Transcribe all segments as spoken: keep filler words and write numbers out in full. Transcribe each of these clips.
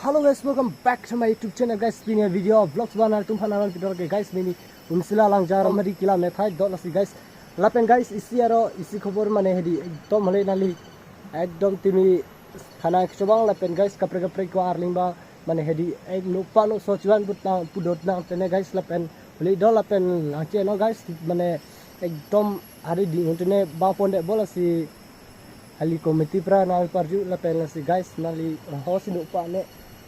Hello guys, welcome back to my YouTube channel guys. Pini video vlogs ba nangtum aphan nangpidun ke guys, pini Umsila Langjar mari kila methai do lasi guys. Lapen guys, isi aro isi khobor mane hedi ekdom hale nangli ekdom timi thana kechobang lapen guys kaprek kaprek ko arling ba mane hedi ek nopa no sochuan putnang pudotnang tene guys lapen hale do lapen langche no guys mane ekdom hari di tene ba ponde bo lasi hali committee pra nangparju lapen lasi guys nangli hosi nopa ne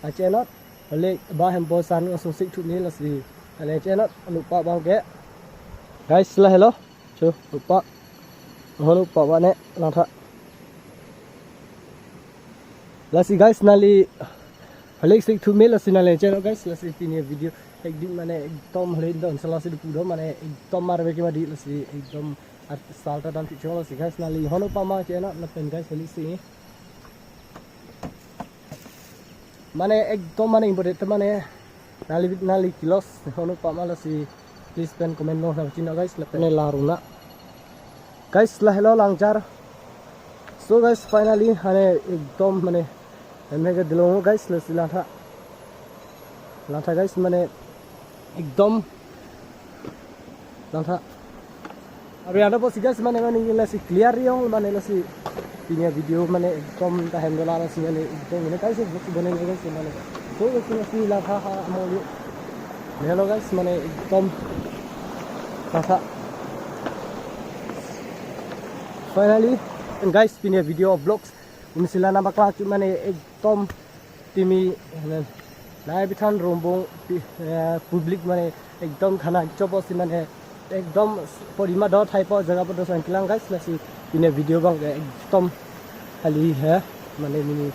ache not hale ba hempo san asung sik thu ni lasi hale ache not nopa bang ke guys la hello chu nopa ho nopa ba ne langtha lasi guys nangli hale sik thu me lasi nangli ache not guys lasi pini video ekdin mane ekdom hale don sala si dupu do mane ekdom mar beki madi lasi ekdom At salta dam chichong lasi guys nangli ho nopa ma chena lapen guys hali si. Mane ekdom mane important mane nangli nangli kilos ho nopa ma lasi please pen comment lo na china guys lapen la runa. Guys la hello Langjar. So guys finally hane ekdom mane hemhe ke dilong guys lasi langtha. Langtha guys mane ekdom langtha. Aru ada po si guys mane mane lasi clear yong mane lasi pini video mane ekdom ta hem dola lasi mane ekdom ini guys ekdom bonai guys mane. So guys lasi langtha ha amo yo. Hello guys mane ekdom langtha. Finally guys pini video vlogs Umsila nangpaklang chu mane ekdom timi nai bithan rombong pi- eh, public mane ekdom thana chopo si mane ekdom porima do thaipo jaga po do sang kilang guys lasi pini video bang ke ekdom hali he mane mini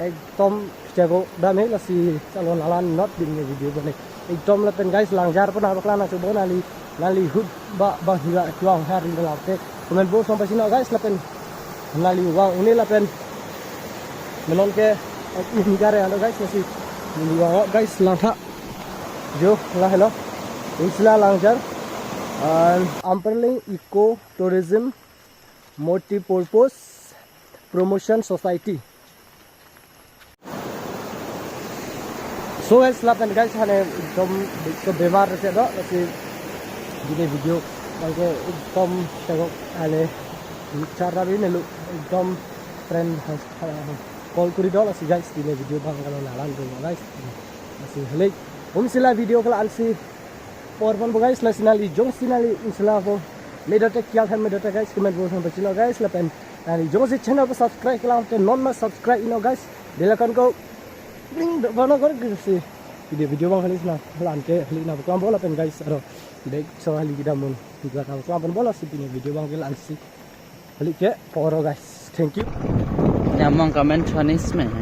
ekdom jago dam he lasi chalo nalan not pini video bang ekdom lapen guys Langjar pon abak lana chobo nangli nangli hut ba bang higa chuang hari dalam te comment box sampai sini guys lapen nangli vang un-e lapen menon ke ek ingkar ya guys masih nangli vang guys langtha jo la hello Umsila Langjar and Amparling Eco Tourism Multi Purpose Promotion Society. So guys lapen guys hane ekdom ekdom bemar se do si video video bangke ekdom tegok hane char rabi nelu ekdom friend call kuri do si guys pini video bang kalau nalan do guys si halik Umsila video kalau ansi por pon bo guys lasi nangli jongsi nangli Umsila po medote kial than medote guys comment box sampai sini guys lapen nangli jongsi channel ko subscribe kelang te non ma subscribe ino guys bell icon ko ring do bono kor guys si video video bang kali sina lan ke hali na kelang bo lapen guys aro dek so hali kita mun juga kelang pon bo lasi pini video bang kelang si halik ke poro guys. Thank you. Nyamong comment Chinese में है।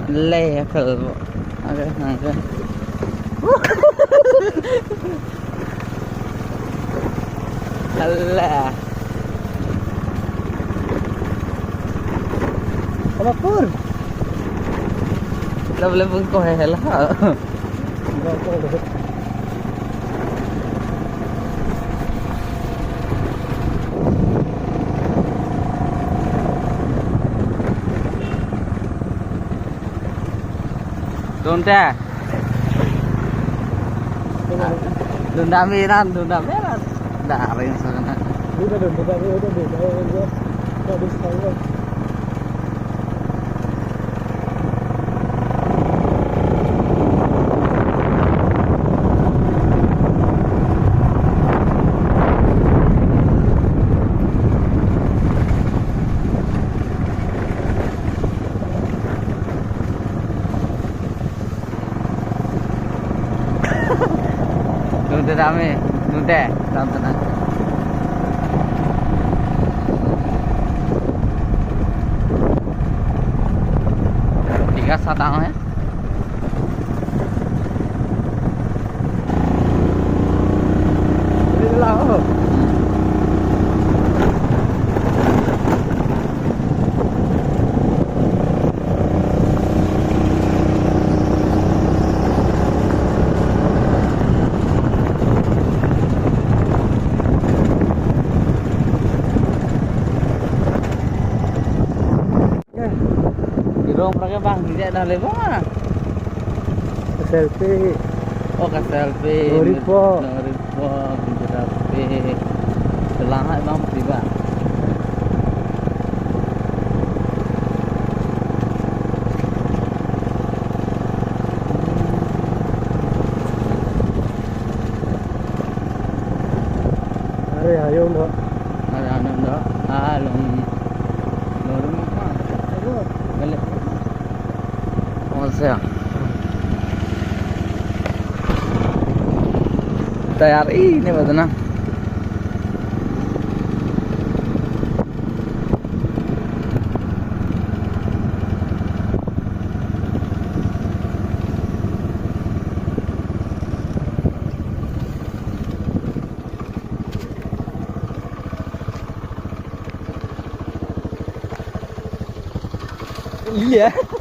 ले है फिर वो। अरे, हाँ, अरे। अल्लाह। Apa pur? Lah, boleh bungkuk, ya, lah. Dunta. Dunta miran, dunta miran. Dah, apa yang sana? Udah, udah, udah, udah, udah, udah, udah. Udah, udah, udah. Nute dame, nute, tam tenang. Tiga satang ya. Ini lah, oh. Dong prake bang, di dek dah le bang ah. Selfie. Oh, ke selfie. Noripo. Noripo, Bidirapi. Selang hai bang, tiba. Are ayong do. Are ayong do. Along. Lorong apa? Balik. Oh, siya. Tayar ini, betul na? Iya.